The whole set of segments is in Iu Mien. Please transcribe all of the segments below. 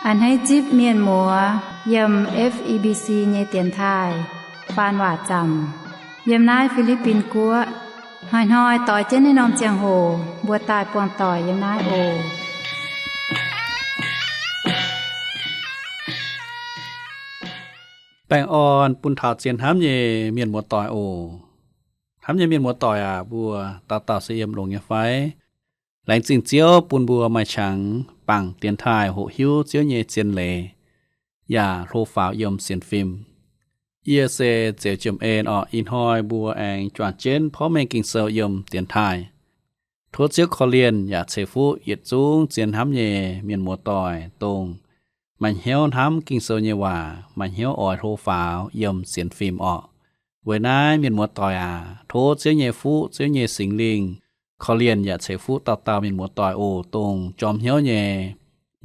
A'hneiv zipv mienh muoz yiem F E B C nyei dienx taaih faan waac zaamc yiem naaiv Fi^li^bin Guoqv. Hnoi-hnoi doix jienv naaiv norm ziangh hoc mbuo daaih buangh doic yiem naaiv oc. Baengh orn bun taux zien hnamv nyei mienh muoz-doic oc. Hnamv nyei mienh muoz-doic aac, mbuo dauh dauh se yiem longx nyei fai? Laengz zingh Ziouv bun mbuo maaih qangx bangc dienx taaih hoqc hiuv Ziouv nyei zien leiz yaac hlo faaux yiem sienx fim. Yie se Zeux Jiem En orqc. Ih hnoi mbuo aengx juangc jienv porv mengh Ging-Sou yiem dienx taaih. Tov Ziouv korv-lienh yaac ceix fuqv yietc zungv zien hnamv nyei mienh muoz-doic, dongh maaih hnyouv hnamv Ging-Sou nyei waac, maaih hnyouv oix hlo faaux yiem sienx fim orqc. Weic naaiv mienh muoz-doic aac, tov Ziouv nyei fuqv, Ziouv nyei Singx Lingh korv-lienh yaac ceix fuqv dauh dauh mienh muoz-doic oc, dongh jorm hnyouv nyei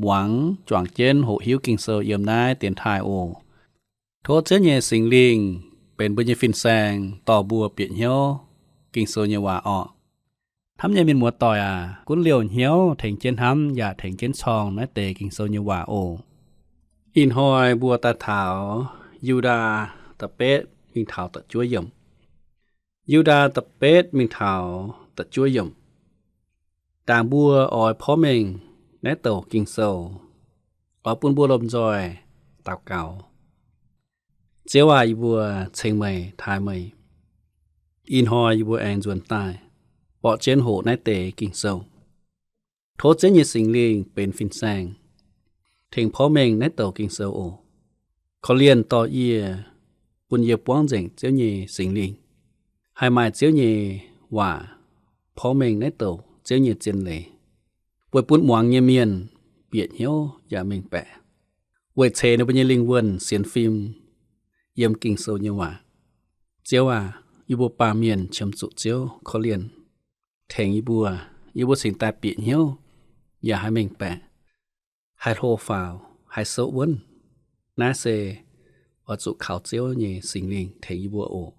muangx juangc jienv hoqc hiuv Ging-Sou yiem naaiv dienx taaih oc. Tov Ziouv nyei Singx Lingh benx mbuo nyei fin-saeng dorh mbuo bieqc hnyouv Ging-Sou nyei waac orqc. Hnamv nyei mienh muoz-doic aac, gunv liouh hnyouv tengx jienv hnamv yaac tengx jienv corng naaiv deix Ging-Sou nyei waac oc. Ih hnoi mbuo daaih taux Yu^ndaa da'betv mingh taux da'juov yiemc. Yu^ndaa da'betv mingh taux da'juov yiemc. Ndaangc mbuo oix porv mengh naaiv douc Ging-Sou, oix bun mbuo lomh nzoih daux gaux. Ziouv aac, yie mbuo ceng meih, taaih meih. Ih hnoi yie mbuo aengx nzuonx daaih borqv jienv hoqc naaiv deix Ging-Sou. Tov Ziouv nyei Singx Lingh benx fin-saeng tengx porv mengh naaiv douc Ging-Sou oc. Korv-lienh dorh yie, bun yie buangv nzengc Ziouv nyei Singx Lingh, haih maaih Ziouv nyei waac porv mengh naaiv douc Ziouv nyei zien leiz, weic bun muangx nyei mienh bieqc hnyouv yaac mengh baeqc, weic ceix ninh mbuo nyei lingh wuonh sienx fim yiem Ging-Sou nyei waac. Ziouv aac, yie mbuo baamh mienh qiemx zuqc Ziouv korv-lienh tengx yie mbuo. Yie mbuo cingx daaih bieqc hnyouv yaac haih mengh baeqc, haih hlo faaux, haih souv wuonv. Naaiv se oix zuqc kaux Ziouv nyei Singx Lingh tengx yie mbuo oc.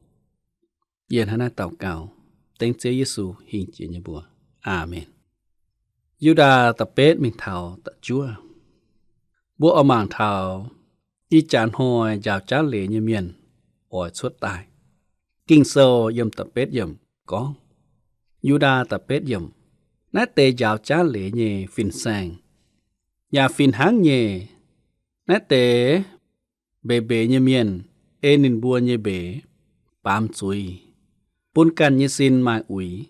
Yie hnangv naaiv daux gaux dengv Ziouv Yesu hingh jiex nyei mbuox. Aamen. Yu^ndaa da'betv mingh taux da'juov. Mbuo oix mangc taux ih jaax hnoi njaaux jaav leiz nyei mienh oix cuotv daaih. Ging-Sou yiem da'betv yiemc gorngv, Yu^ndaa da'betv yiemc, naaiv deix njaaux jaav leiz nyei fin-saeng yaac fih hnangv nyei. Naaiv deix mbeix mbeix nyei mienh ei ninh mbuo nyei mbeix baamz zuiz, bun ganh nyei sin maaih uix,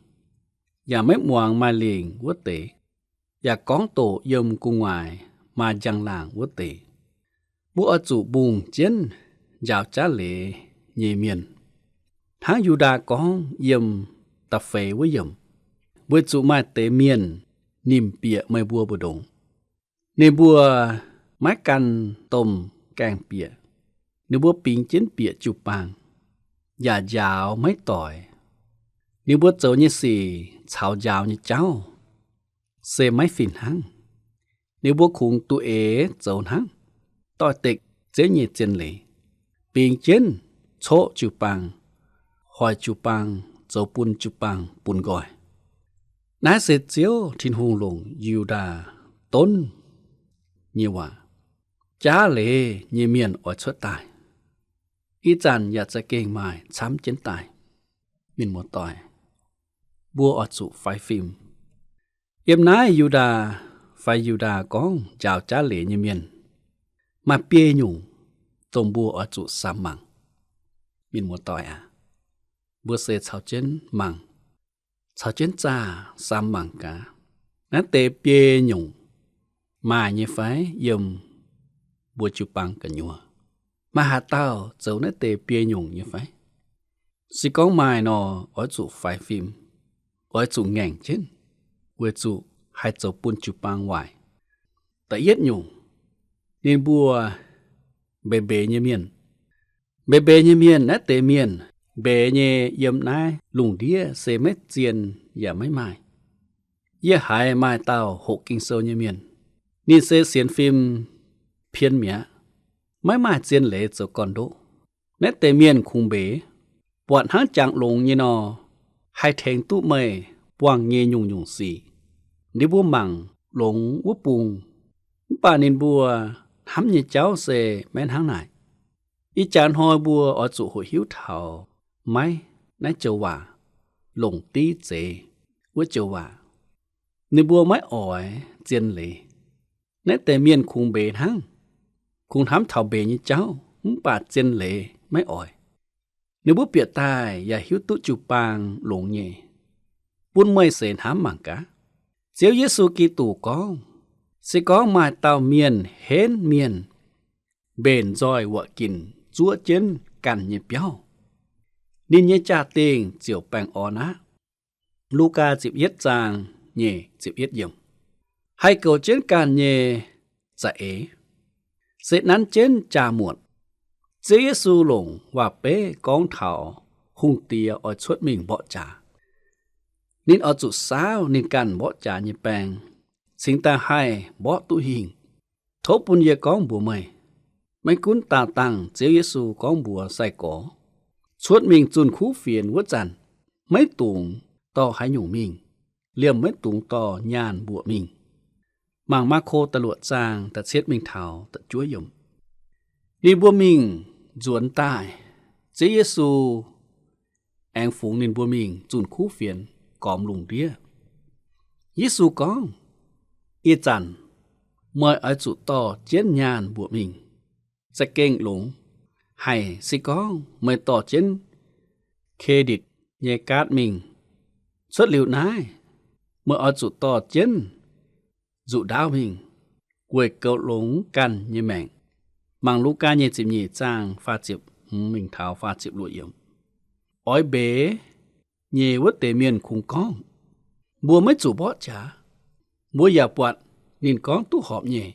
yaac maiv muangx maaih lingc wuov deix, yaac gorngv doqc yiem gu'nguaaic maaih njang-laangc wuov deix. Mbuo oix zuqc mbungh jienv njaaux jaav leiz nyei mienh, hnangv Yu^ndaa gorngv yiem da'feix wuov yiemc, weic zuqc maaih deix mienh nimc bieqc meih mbuo mbu'ndongx. Ninh mbuo maiv gan domh gaengh bieqc. Ninh mbuo bingx jienv bieqc jiu-baang. Yaac njaaux maiv doix. Ninh mbuo zoux nyei sic caux njaaux nyei jauv se maiv fih hnangv. Ninh mbuo kungx duqv-eix zoux hnangv, doix-dekc Ziouv nyei zien leiz, bingx jienv coqv jiu-baang, hoic jiu-baang, zoux bun jiu-baang bun nqoi. Naaiv se Ziouv Tin-Hungh longc Yu^ndaa donv nyei waac. Jaav leiz nyei mienh oix cuotv daaih. Ih zanc yaac za'gengh maaih camv jienv daaih. Mienh muoz-doic, mbuo oix zuqc faix fim. Yiem naaiv Yu^ndaa fai Yu^ndaa gorngv njaaux jaav leiz nyei mienh, maaih biei nyungc dongh mbuo oix zuqc samx mangc. Mienh muoz-doic aac, mbuo se caux jienv mangc, caux jienv zaah samx mangc gaax, naaiv deix biei nyungc maaih nyei fai yiem mbuo jiu-baang gu'nyuoz? Maaih haaix dauh zoux naaiv deix biei nyungc nyei fai? Se gorngv maaih nor, oix zuqc faix fim, oix zuqc ngaengc jienv, weic zuqc haih zoux bun jiu-baang waaic. Da'yietv nyungc, ninh mbuo mbeix mbeix nyei mienh. Mbeix mbeix nyei mienh, naaiv deix mienh mbeix nyei yiem naaiv lungh ndiev se maiv zien yaac maiv maaih. Yie haiz maaih dauh hoqc Ging-Sou nyei mienh, ninh se sienx fim pien mi'aqv, maiv maaih zien leiz zoux gorn-ndoqv. Naaiv deix mienh kungx mbeix, buatc hnangv jangx longx nyei nor, haih tengx duqv meih buangh nyei nyungc-nyungc sic. Ninh mbuo mangc longx wuov bung, mv baac ninh mbuo hnamv nyei jauv se maiv hnangv naaic. Ih jaax hnoi mbuo oix zuqc hoqc hiuv taux maiv naaiv joux waac, longc div zeix wuov joux waac. Ninh mbuo maiv oix zien leiz. Naaiv deix mienh kungx mbeix hnangv, kungx hnamv taux mbeix nyei jauv, mv baac zien leiz maiv oix. Ninh mbuo bieqc daaih yaac hiuv duqv jiu-baang longx nyei. Bun meih seix hnamv mangc gaax. Ziouv Yesu Giduc gorngv, se gorngv maaih dauh mienh henv mienh mbenc nzoih wuoqc ginc zuov jienv ganh nyei biauv, ninh nyei jaa-dingh ziouc baengh orn aqv. Lugaa ziepc yietv zaang nyei ziepc yietv yiemc. Haih goux jienv ganh nyei za'eix, se nanv jienv jaa-muotc. Ziouv Yesu longc waac-beiv gorngv taux hungh diex oix cuotv mingh mborqv jaax. Ninh oix zuqc saauv ninh ganh mborqv jaax nyei baeng, cingx daaih haih mborqv duqv hingh. Tov bun yie gorngv mbuox meih, maiv gunv daauh dangh Ziouv Yesu gorngv mbuox sai-gorx cuotv mingh zunh kuv fienx wuov zanc, maiv dungx dorh haaix nyungc mingh, liemh maiv dungx dorh nyaanh mbuoqc mingh. Mangc Maako da'luoqc zaang da'cietv mingh taux da'juov yiemc. Ninh mbuo mingh nzuonx daaih, Ziouv Yesu aengx fungx ninh mbuo mingh zunh kuv fienx gormx lungh ndiev. Yesu gorngv, ih zanc meih oix zuqc dorh jienv nyaanh mbuoqc mingh. Za'gengh longx haic se gorngv meih dorh jienv credit nyei card mingh. Cuotv liuz naaiv, meih oix zuqc dorh jienv nzuqc ndaauv mingh, weic goux longx ganh nyei maengc. Mangc Lugaa nyei ziepc nyeic zaang faah ziepc hmz mingh taux faah ziepc luoqc yiemc. Oix mbeix nyei wuov deix mienh kungx gorngv, mbuo maiv zuqc mborqv jaax. Mbuo yaac buatc ninh gorngv duqv horpc nyei.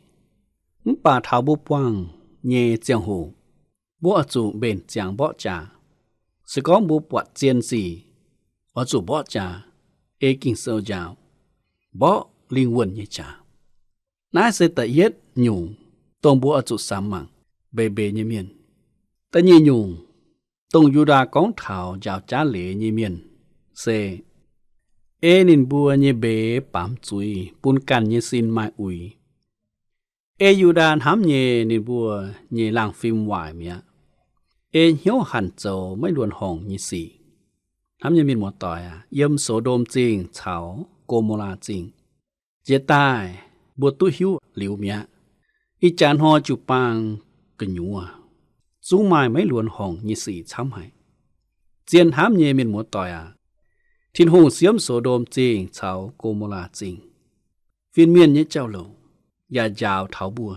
Mv baac taux mbuo buangh nyei ziangh hoc, mbuo oix zuqc mbenc ziangx mborqv jaax. Se gorngv mbuo buatc zien sic, oix zuqc mborqv jaax, ei Ging-Sou njaaux, mborqv lingh wuonh nyei jaax. Naaiv se da'yietv nyungc, dongh mbuo oix zuqc samx mangc mbeix mbeix nyei mienh. Da'nyeic nyungc, dongh Yu^ndaa gorngv taux njaaux jaav leiz nyei mienh, se ei ninh mbuo nyei mbeix baamz zuiz bun ganh nyei sin maaih uix. Ei Yu^ndaa hnamv nyei ninh mbuo nyei laangh fim waaic mi'aqv. Ei hnyouv hanc zoux maiv luonx horngc nyei sic. Hnamv nyei mienh muoz-doic aac, yiem So^ndom Zingh caux Go^mo^laa Zingh, jiex daaih mbuo duqv hiuv liuz mi'aqv. Ih jaax hnoi jiu-baang gu'nyuoz zungv maaih maiv luonx horngc nyei sic camv haic. Zien hnamv nyei mienh muoz-doic aac, Tin-Hungh siemv So^ndom Zingh caux Go^mo^laa Zingh, fin-mienh nyei jauv-louc, yaac njaaux taux mbuo,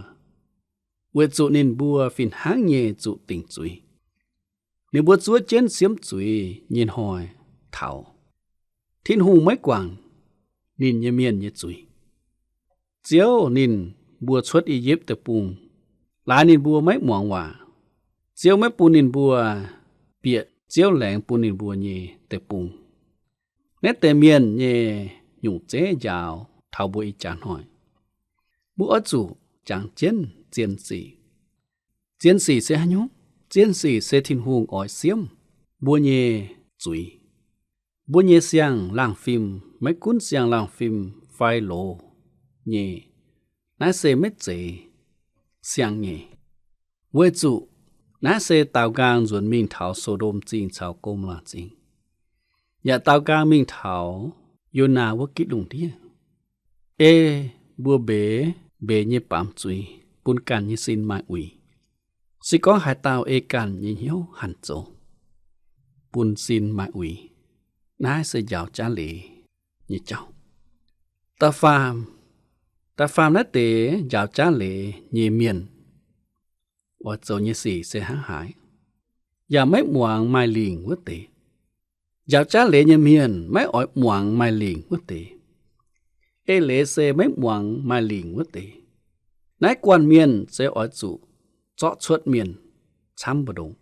weic zuqc ninh mbuo fih hnangv nyei zuqc dingc zuiz. Ninh mbuo zuov jienv siemv zuiz nyei hnoi taux, Tin-Hungh maiv guangc ninh nyei mienh nyei zuiz. Ziouv ninh mbuo cuotv I^yipv Deic-Bung, laaix ninh mbuo maiv muangx waac. Ziouv maiv bun ninh mbuo bieqc Ziouv laengz bun ninh mbuo nyei deic-bung. Naaiv deix mienh nyei nyungc zeiv njaaux taux mbuo ih jaax hnoi. Mbuo oix zuqc jangx jienv zien sic. Zien sic se haaix nyungc? Zien sic se Tin-Hungh oix siemv mbuo nyei zuiz. Mbuo nyei siang-laangh fim, maiv gunv siang-laangh fim fai loz nyei, naaiv se maiv zeiz siang nyei. Weic zuqc naaiv se daaux nqaang nzuonx mingh taux So^ndom Zingh caux Go^mo^laa Zingh, yaac daaux nqaang mingh taux Yonaa wuov gitv lungh ndiev, ei mbuo mbeix mbeix nyei baamz zuiz bun ganh nyei sin maaih uix. Se gorngv haaix dauh ei ganh nyei hnyouv hanc zoux, bun sin maaih uix, naaiv se njaaux jaav leiz nyei jauv. Da'faam, da'faam naaiv deix njaaux jaav leiz nyei mienh oix zoux nyei sic se hnangv haaix? Yaac maiv muangx maaih lingc wuov deix. Njaaux jaav leiz nyei mienh maiv oix muangx maaih lingc wuov deix. Eix leiz se maiv muangx maaih lingc wuov deix. Naaiv guanh mienh se oix zuqc zorqv cuotv mienh camv mbu'ndongx,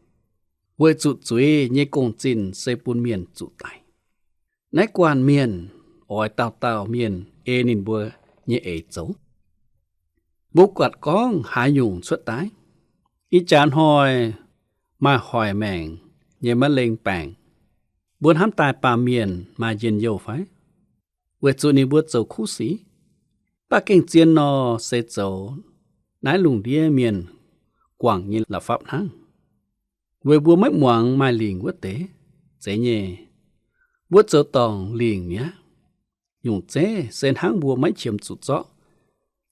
weic zuqc zuiz nyei gong-zinh se bun mienh zuqc daic. Naaiv guanh mienh oix dauh dauh mienh ei ninh mbuo nyei eix zoux. Mbuo buatc gorngv haaix nyungc cuotv daaih? Ih jaax hnoi maaih hoic maengc nyei maiv lengh baengc, mbuo hnamv daaih baamh mienh maaih njien-youh fai? Weic zuqc ninh mbuo zoux kuv sic? Baac gengh zien nor se zoux Naaiv lungh ndiev mienh guangc nyei la'fapv hnangv. Weic mbuo maiv muangx maaih lingc wuov deix. Zeiz nyei, mbuo zoux dorngc lingc mi'aqv. Nyungc zeiv se hnangv mbuo maiv qiemx zuqc zorqv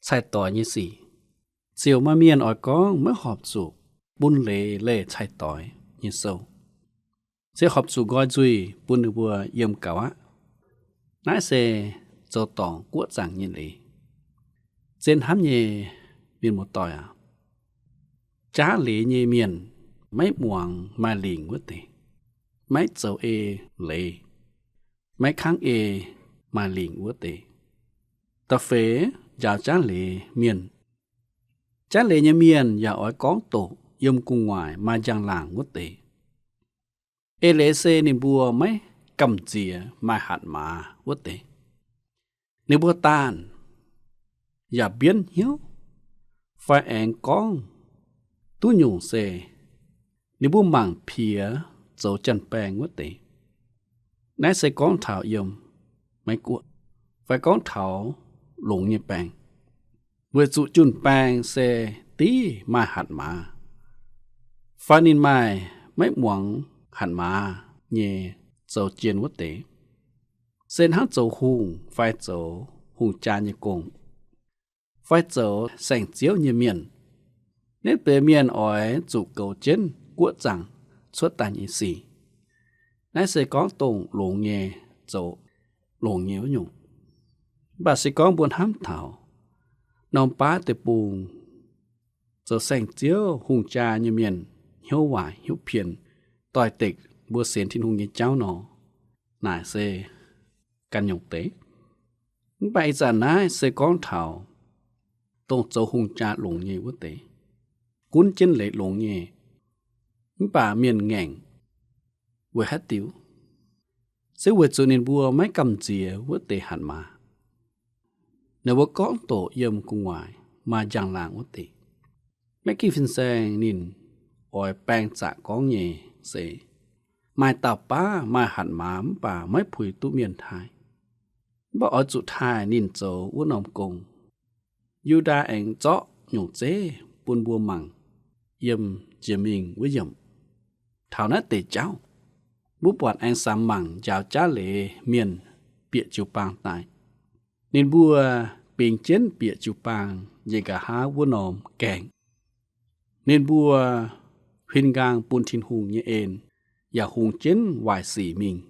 cai-doix nyei sic. Ziouc maaih mienh oix gorngv maiv horpc zuqc bun leiz leih cai-doix nyei sou, se horpc zuqc nqoi nzuih bun ninh mbuo yiem gaux aqv. Naaiv se zoux dorngc guoqv zaangc nyei leiz. Zien hnamv nyei mienh muoz-doic aac, jaav leiz nyei mienh maiv muangx maaih lingc wuov deix, maiv zoux ei leiz, maiv kangv ei maaih lingc wuov deix. Da'feix njaaux jaav leiz mienh. Jaav leiz nyei mienh yaac oix gorngv doqc yiem gu'nguaaic maaih njang-laangc wuov deix. Eix leiz se ninh mbuo maiv gamh nziex maaih hatc maaz wuov deix. Ninh mbuo daanh yaac mbienv hnyouv fai aengx gorngv duqv nyungc se ninh mbuo mangc piex zoux janx-baeng wuov deix. Naaiv se gorngv taux yiem Meiv Guoqv fai gorngv taux longx nyei baeng. Weic zuqc junh baeng se div maaih hatc maaz, fai ninh maaih maiv muangx hatc maaz nyei zoux jien wuov deix, se hnangv zoux hungh fai zoux hungh jaa nyei gong, fai zoux saeng-ziouv nyei mienh. Naaiv deix mienh oix zuqc goux jienv guoqv zaangc cuotv daaih nyei sic. Naaiv se gorngv dongh longx nyei zoux longx nyei wuov nyungc. Mv baac se gorngv mbuo hnamv taux norm baav deic-bung zoux saeng-ziouv hungh jaa nyei mienh hnyouv waaic hnyouv pien, doix-dekc mbuo sienx Tin-Hungh nyei jauv nor, naaic se ganh nyungc deix. Mv baac ih zanc naaiv se gorngv taux dongh zoux hungh jaa longx nyei wuov deix, gunv jienv leiz longx nyei, mv baac mienh ngaengc weic haaix diuc? Se weic zuqc ninh mbuo maiv gamh nziex wuov deix hatc maaz. Ninh mbuo gorngv doqc yiem gu'nguaaic maaih njang-laangc wuov deix. Maiv ginv fin-saeng ninh oix baeng zaqc gorngv nyei se, maaih dauh baav maaih hatc maaz mv baac maiv puix duqv mienh taaih, mv baac oix zuqc taaih ninh zoux wuov norm gong. Yu^ndaa aengx zorqv nyungc zeiv bun mbuo mangc yiem jiex mingh wuov yiemc. Taux naaiv deix jauv, mbuo buatc aengx samx mangc njaaux jaav leiz mienh bieqc jiu-baang daaih. Ninh mbuo bingx jienv bieqc jiu-baang nyei nqa'haav wuov norm gaengh. Ninh mbuo huin nqaang bun Tin-Hungh nyei en yaac hungx jienv waaic sic mingh.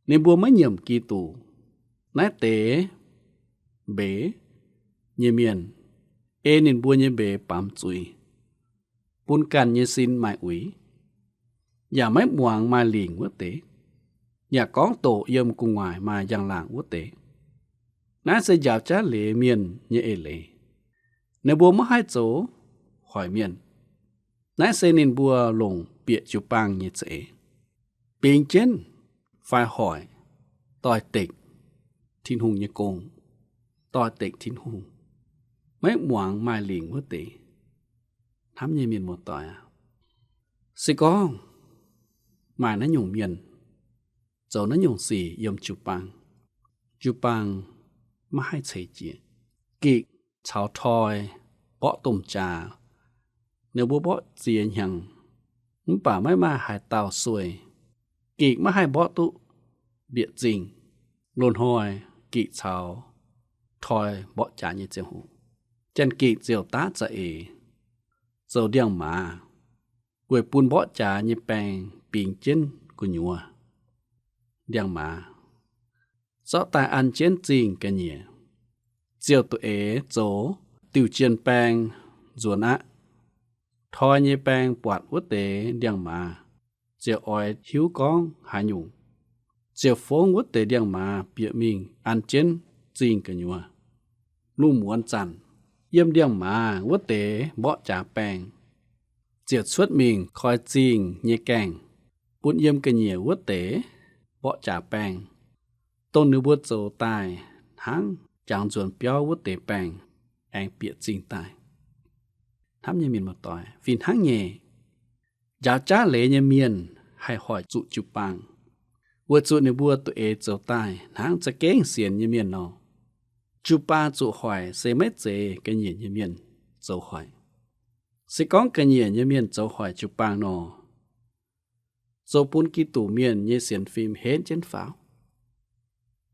Ninh mbuo maiv nyiemc Giduc. Naaiv deix mbeix nyei mienh ei ninh mbuo nyei mbeix baamz zuiz, bun ganh nyei sin maaih uix, yaac maiv muangx maaih lingc wuov deix, yaac gorngv doqc yiem gu'nguaaic maaih njang-laangc wuov deix. Naaiv se njaaux jaav leiz mienh nyei eix leiz. Ninh mbuo maiv haih zoux hoic mienh. Naaiv se ninh mbuo longc bieqc jiu-baang nyei za'eix, bingx jienv fai hoic doix-dekc Tin-Hungh nyei gong, doix-dekc Tin-Hungh, maiv muangx maaih lingc wuov deix. Hnamv nyei mienh muoz-doic aac, se gorngv maaih naaiv nyungc mienh zoux naaiv nyungc sic yiem jiu-baang, jiu-baang maiv haih ceix jiez. Gikc caux toi mborqv domh jaax, ninh mbuo mborqv ziex hnyangx, mv baac maiv maaih haaix dauh sueih. Gikc maiv haih mborqv duqv mbiaeqc zingh. Loz-hnoi gikc caux toi mborqv jaax nyei ziangh hoc, janx-gikc ziouc daav za'eix zoux ndiangx-maaz, weic bun mborqv jaax nyei baeng bingx jienv gu'nyuoz. Ndiangx-maaz zorqv daaih an jienv zingh ga'nyiec, ziouc duqv eix zoux diuc jien baeng nzuonx aqv. Toi nyei baeng buatc wuov deix ndiangx-maaz, ziouc oix hiuv gorngv haaix nyungc, ziouc fongv wuov deix ndiangx-maaz bieqc mingh an jienv zingh gu'nyuoz. Lungh muonz zanc, yiem ndiangx-maaz wuov deix mborqv jaax baeng ziouc cuotv mingh koi zingh nyei gaengh, bun yiem ga'nyiec wuov deix mborqv jaax baeng, dongh ninh mbuo zoux daaih hnangv jangx nzuonx biauv wuov deix baeng, aengx bieqc zingh daaih. Hnamv nyei mienh muoz-doic, fih hnangv nyei, njaaux jaav leiz nyei mienh haih hoic zuqc jiu-baang, weic zuqc ninh mbuo duqv eix zoux daaih hnangv za'gengh sienx nyei mienh nor. Jiu-baang zuqc hoic se maiv zeiz ga'nyiec nyei mienh. zoux hoic. Se gorngv ga'nyiec nyei mienh zoux hoic jiu-baang nor, zoux bun Giduc mienh nyei sienx fim henv jienv faaux.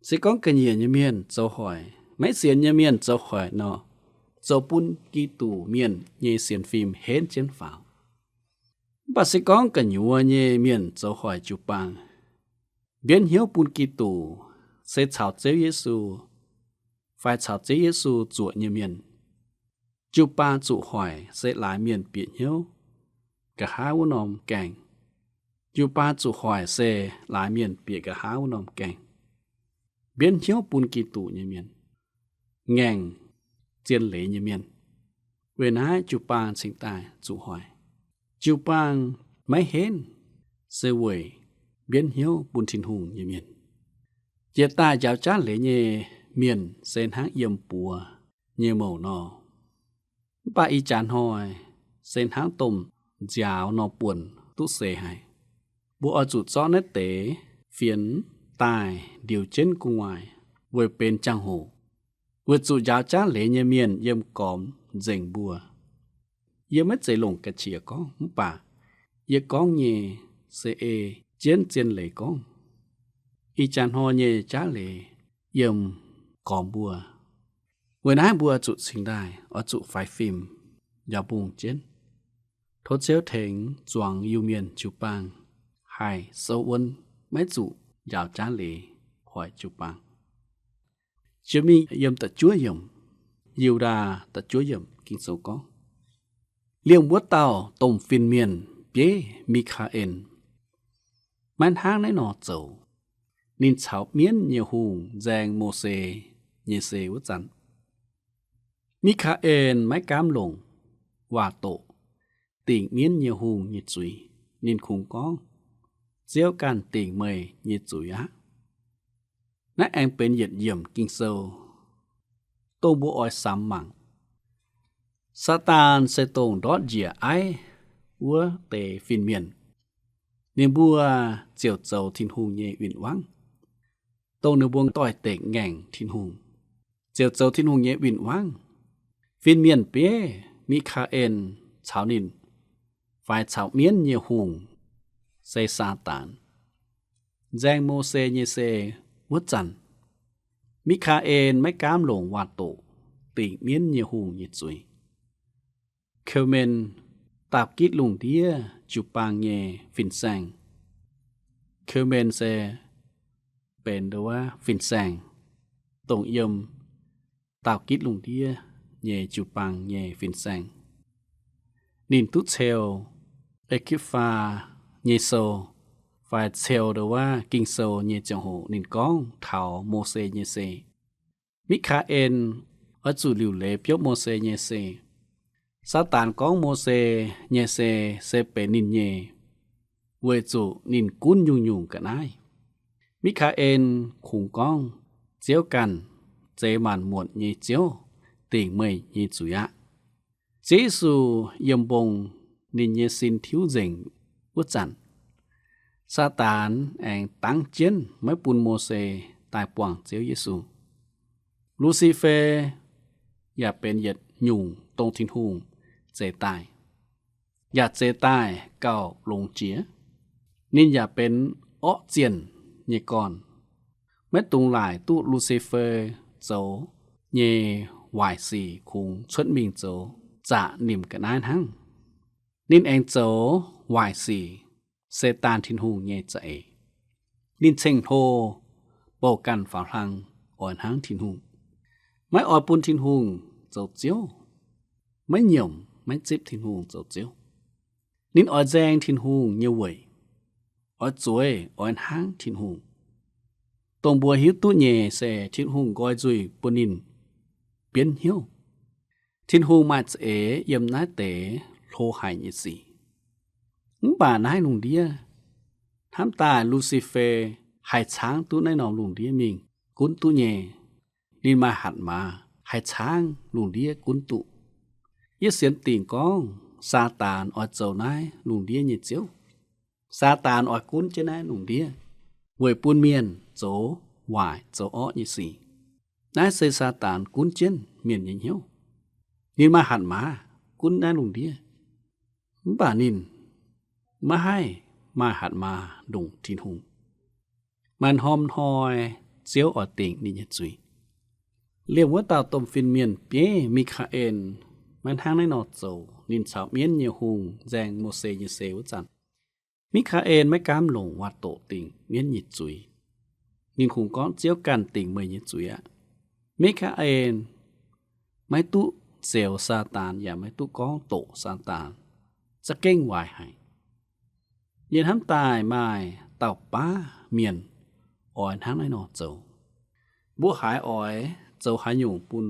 Se gorngv ga'nyiec nyei mienh zoux hoic, maiv sienx nyei mienh zoux hoic nor, zoux bun Giduc mienh nyei sienx fim henv jienv faaux. Mv baac se gorngv gu'nyuoz nyei mienh zoux hoic jiu-baang, mbienv hnyouv bun Giduc, se caux Ziouv Yesu fai caux Ziouv Yesu zuoqc nyei mienh, jiu-baang zuqc hoic se laaix mienh bieqc hnyouv nqa'haav wuov norm gaengh. Jiu-baang zuqc hoic se laaix mienh bieqc nqa'haav wuov norm gaengh. Mbienv hnyouv bun Giduc nyei mienh, ngaengc zien leiz nyei mienh. Weic naaiv jiu-baang cingx daaih zuqc hoic. Jiu-baang maiv henv se weic mbienv hnyouv bun Tin-Hungh nyei mienh. Jiex daaih njaaux jaav leiz nyei mienh se hnangv yiem buoz nyei mouc nor. Mv baac ih jaax hnoi se hnangv domh nziaaux nor buonc duqv seix haic. Mbuo oix zuqc zorqv naaiv deix fienx daaih ndiux jienv gu'nguaaic weic benx jangx-hoc, weic zuqc njaaux jaav leiz nyei mienh yiem gormx nzengc mbuo. Yie maiv zeiz longc ga'qiex gorngv, mv baac yie gorngv nyei se ei jienv zien leiz gorngv. Ih jaax hnoi nyei jaav leiz yiem gormx mbuo. Weic naaiv mbuo zuqc cingx daaih oix zuqc faix fim, njaaux mbungh jienv. Tov Ziouv tengx zuangx Iu-Mienh jiu-baang haih souv wuonv, maiv zuqc njaaux jaav leiz hoic jiu-baang. Jiex mingh yiem da'juov yiemc, Yiudaa da'juov yiemc Ging-Sou gorngv, liemh wuov dauh domh fin-mienh bieiv Mi^kaa^en maiv hnangv naaiv nor zoux. Ninh caux mienv nyei hungh nzaeng Mose nyei sei wuov zanc, Mi^kaa^en maiv gaamv longc waac-doqc dingc mienv nyei hungh nyei zuiz. Ninh kungx gorngv, Ziouv ganh dingc meih nyei zuiz aqv. Naaiv aengx benx yietc yiemc Ging-Sou, dongh mbuo oix samx mangc. Saadaan se dongh ndortv njiec aiv wuov deix fin-mienh. Ninh mbuo ziouc zoux Tin-Hungh nyei win-wangv, dongh ninh mbuo doix-dekc ngaengc Tin-Hungh, ziouc zoux Tin-Hungh nyei win-wangv. Fin-mienh bieiv Mi^kaa^en caux ninh, fai caux mienv nyei hungh, se Saadaan, nzaeng Mose nyei sei wuov zanc, Mi^kaa^en maiv gaamv longc waac-doqc dingc mienv nyei hungh nyei zuiz. Keu^men, daauh gitv lungh ndiev jiu-baang nyei fin-saeng. Keu^men se benx ndo wuov fin-saeng, dongh yiem daauh gitv lungh ndiev nyei jiu-baang nyei fin-saeng. Ninh duqv ceu Ekv^faa nyei sou, fai ceu ndo wuov Ging-Sou nyei ziangh hoc ninh gorngv taux Mose nyei sei. Mi^kaa^en oix zuqc liuc leiz biopv Mose nyei sei. Saadaan gorngv Mose nyei sei se benx ninh nyei, weic zuqc ninh gunv nyungc-nyungc ga'naaiv. Mi^kaa^en kungx gorngv, Ziouv ganh, zeix maanc muotc nyei Ziouv, dingc meih nyei zuiz aqv. Ziouv Yesu yiem mbong ninh nyei sin tiuv nzengc wuov zanc, Saadaan aengx dangv jienv maiv bun Mose daaih buangh Ziouv Yesu. Lu^si^fe yaac benx yietc nyungc dongh Tin-Hungh zeix daaih, yaac zeix daaih gauh longx jiex. Ninh yaac benx orqv zienh nyei gorn. Maiv dungx laaic duqv Lu^si^fe zoux nyei waaic sic kungx cuotv mingh zoux zaqc nimc ga'naaiv hnangv. Ninh aengx zoux waaic sic, Saadaan, Tin-Hungh nyei za'eix. Ninh ceng-hlo bouh ganh faaux hlang oix hnangv Tin-Hungh, maiv oix bun Tin-Hungh zoux Ziouv, maiv nyiemc maiv zipv Tin-Hungh zoux Ziouv. Ninh oix nzaeng Tin-Hungh nyei weic, oix zueiz oix hnangv Tin-Hungh. Dongh mbuo hiuv duqv nyei se Tin-Hungh nqoi nzuih bun ninh mbienv hnyouv. Tin-Hungh maaih za'eix yiem naaiv deix hlo haic nyei sic. Mv baac naaiv lungh ndiev, hnamv daaih Lu^si^fe haih caangv duqv naaiv norm lungh ndiev mingh gunv duqv nyei. Ninh maaih hatc maaz haih caangv lungh ndiev gunv duqv. Yie sienx dingc gorngv Saadaan oix zoux naaiv lungh ndiev nyei ziouv. Saadaan oix gunv jienv naaiv lungh ndiev weic bun mienh zoux waaic zoux orqv nyei sic. Naaiv se Saadaan gunv jienv mienh nyei hnyouv. Ninh maaih hatc maaz gunv naaiv lungh ndiev. Mv baac ninh maiv haih maaih hatc maaz ndongc Tin-Hungh. Maaih norm hnoi Ziouv oix dingc ninh nyei zuiz. Liemh wuov dauh domh fin-mienh bieiv, Mi^kaa^en, maiv hnangv naaiv nor zoux. Ninh caux mienv nyei hungh nzaeng Mose nyei seix wuov zanc, Mi^kaa^en maiv gaamv longc waac-doqc dingc mienv nyei zuiz. Ninh kungx gorngv, Ziouv ganh dingc meih nyei zuiz aqv. Mi^kaa^en maiv duqv zeuz Saadaan yaac maiv duqv gorngv doqc Saadaan, za'gengh waaic haic. Yie hnamv daaih maaih dauh baav mienh oix hnangv naaiv nor zoux. Mbuo haiz oix zoux haaix nyungc bun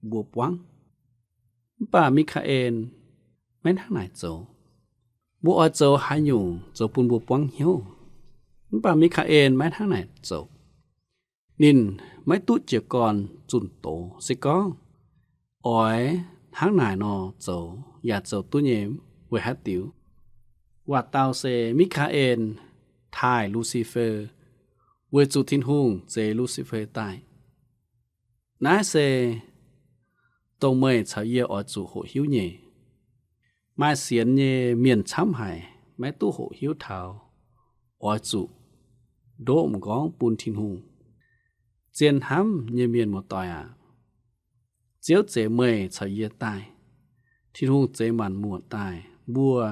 mbuo buangv. Mv baac Mi^kaa^en maiv hnangv naaic zoux. Mbuo oix zoux haaix nyungc zoux bun mbuo buangv hnyouv? Mv baac Mi^kaa^en maiv hnangv naaic zoux. Ninh maiv duqv jiez gorn zunh doz. Se gorngv oix hnangv naaic nor zoux yaac zoux duqv nyei. Weic haaix diuc? Waac-dauh se Mi^kaa^en taaih Lucifer, weic zuqc Tin-Hungh zeix Lucifer daaih. Naaiv se dongh meih caux yie oix zuqc hoqc hiuv nyei. Maaih sienx nyei mienh camv haic maiv duqv hoqc hiuv taux oix zuqc ndoqv m'nqorngv bun Tin-Hungh. Zien hnamv nyei mienh muoz-doic aac, Ziouv zeix meih caux yie daaih. Tin-Hungh zeix maanc muoc daaih. Mbuo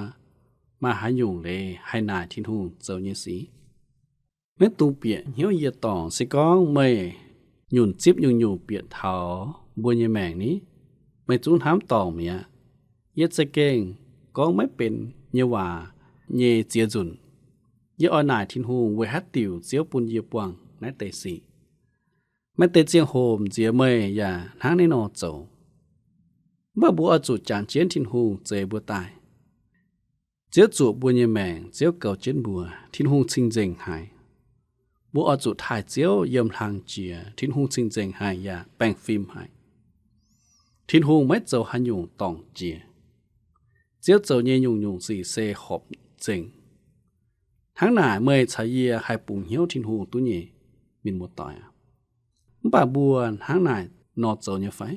maaih haaix nyungc leiz haih naaic Tin-Hungh zoux nyei sic? Maiv dungx bieqc hnyouv yie dorngc. Se gorngv meih nyunc zipv nyungc-nyungc bieqc taux mbuo nyei maengc ni, meih zungv hnamv dorngc mi'aqv. Yie za'gengh gorngv maiv benx nyei waac nyei ziex nzunc. Yie oix naaic Tin-Hungh weic haaix diuc Ziouv bun yie buangh naaiv deix sic. Maaih deix ziangh hoc m'nziex meih yaac hnangv naaiv nor zoux. Mv baac mbuo oix zuqc jangx jienv Tin-Hungh zeix mbuo daaih. Ziouv zuoqc mbuo nyei maengc, Ziouv goux jienv mbuo. Tin-Hungh cing-nzengc haic. Mbuo oix zuqc taaih Ziouv yiem hlang jiex. Tin-Hungh cing-nzengc haic yaac baengh fim haic. Tin-Hungh maiv zoux haaix nyungc dorngc jiex. Ziouv zoux nyei nyungc-nyungc sic se horpc nzengc. Hnangv naaic meih caux yie haih bungx hnyouv Tin-Hungh duqv nyei, mienh muoz-doic aac. Mv baac mbuo hnangv naaic nor zoux nyei fai?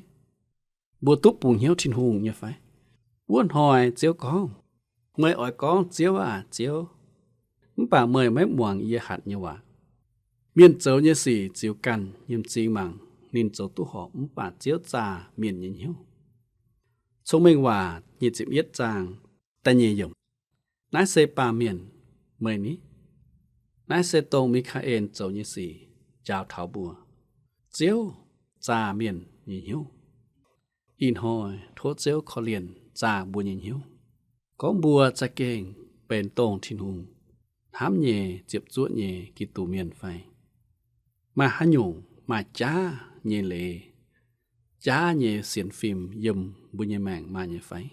Mbuo duqv bungx hnyouv Tin-Hungh nyei fai? Wuov hnoi Ziouv gorngv, meih oix gorngv, Ziouv aah, Ziouv, mv baac meih maiv muangx yie hatc nyei waac. Mienh zoux nyei sic ziux ganh nyei m'zing mangc ninh zoux duqv horpc, mv baac Ziouv zaah mienh nyei hnyouv. Cong-Mengh Waac nyic ziepc yietv zaang da'nyeic yiemc. Naaiv se baamh mienh meih ni? Naaiv se dongh Mi^kaa^en zoux nyei sic njaaux taux mbuo. Ziouv zaah mienh nyei hnyouv. Ih hnoi tov Ziouv korv-lienh zaah mbuo nyei hnyouv, gorngv mbuo za'gengh benx dongh Tin-Hungh hnamv nyei, ziepc zuoqv nyei Giduc mienh fai? Maaih haaix nyungc maaih jaav nyei leiz, jaav nyei sienx fim yiem mbuo nyei maengc maaih nyei fai?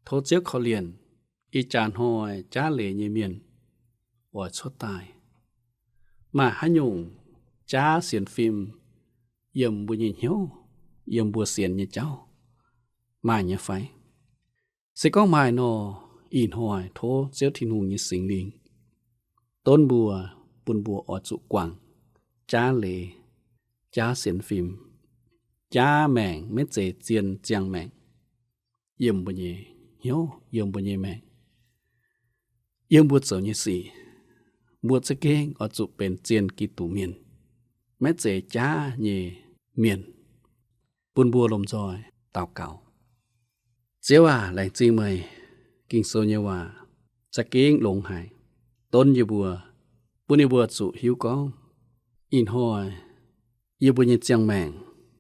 Tov Ziouv korv-lienh, ih jaax hnoi jaav leiz nyei mienh oix cuotv daaih. Maaih haaix nyungc jaav sienx fim yiem mbuo nyei hnyouv, yiem mbuo sienx nyei jauv maaih nyei fai? Se gorngv maaih nor, ih hnoi tov Ziouv Tin-Hungh nyei Singx Lingh donv mbuo, bun mbuo oix zuqc guangc jaav leiz, jaav sienx fim, jaav maengc, maiv zeiz zien ziangh maengc, yiem mbuo nyei hnyouv, yiem mbuo nyei maengc, yiem mbuo zoux nyei sic. Mbuo za'gengh oix zuqc benx zien Giduc mienh, maiv zeiz jaav nyei mienh. Bun mbuo lomh nzoih daux gaux. Ziouv aac, laengz zingh meih. Ging-Sou nyei waac za'gengh longx haic, donv yie mbuo, bun yie mbuo zuqc hiuv gorngv ih hnoi yie mbuo nyei ziangh maengc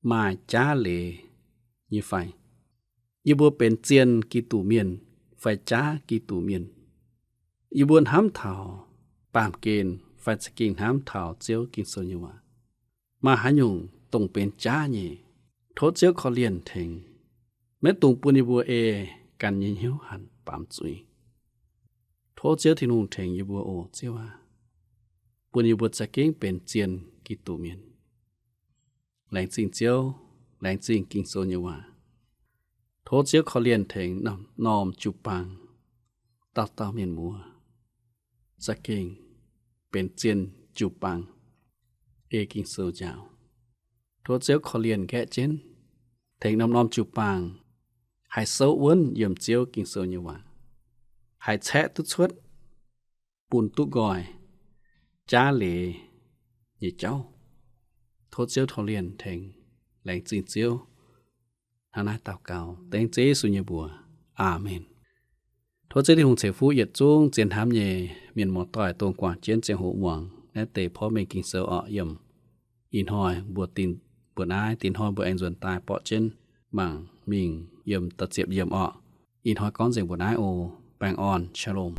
maaih jaav leiz nyei fai? Yie mbuo benx zien Giduc mienh fai jaav Giduc mienh? Yie mbuo hnamv taux baamh gen fai za'gengh hnamv taux Ziouv Ging-Sou nyei waac? Maaih haaix nyungc dongh benx jaav nyei? Tov Ziouv korv-lienh tengx. Maiv dungx bun yie mbuo ei ganh nyei hnyouv hanc baamz zuiz. Tov Ziouv Tin-Hungh tengx yie mbuo oc, Ziouv aac, bun yie mbuo za'gengh benx zien Giduc mienh. Laengz zingh Ziouv, laengz zingh Ging-Sou nyei waac. Tov Ziouv korv-lienh tengx norm-norm jiu-baang, dauh dauh mienh muoz, za'gengh benx zien jiu-baang, ei Ging-Sou njaaux. Tov Ziouv korv-lienh nqaeqv jienv tengx norm-norm jiu-baang haih souv wuonv yiem Ziouv Ging-Sou nyei waac, haih caeqv duqv cuotv, bun duqv nqoi, jaav leiz nyei jauv. Tov Ziouv torh lienh tengx. Laengz zingh Ziouv. Hnangv naaiv daux gaux dengv Ziouv Yesu nyei mbuox. Aamen. Tov Ziouv Tin-Hungh ceix fuqv yietc zungv zien hnamv nyei mienh muoz-doic, dongh guangc jienv ziangh hoc muangx naaiv deix porv mengh Ging-Sou orqc. Yiem ih hnoi mbuo dinh mbuo naaiv, dinh hnoi mbuo aengx nzuonx daaih borqv jienv mangc mingh yiem da'ziepc yiemc orqc. Ih hnoi gorngv nzengc mbuo naaiv oc. Baengh orn, Shalom.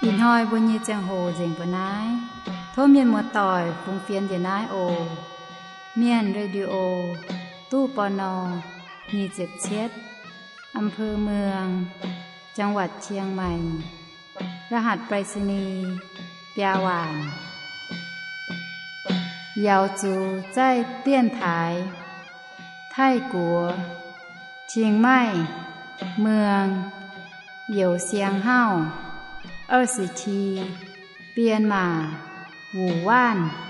Ih hnoi mbuo nyei ziangh hoc nzengc mbuo naaiv. Tov mienh muoz-doic fungx fienx njiec naaiv oc. Mienh Radio, ตู้ ปณ. nyic ziepc cietv, อำเภอเมือง จังหวัดเชียงใหม่ รหัสไปรษณีย์ biaa waanc. Yaux zuqc zaih dienx taaix Taiv-Guoqv, Chiang Mai, Muang, Youz Siang Hauv, 二十七, Bienh Maac, Wuc Waanv.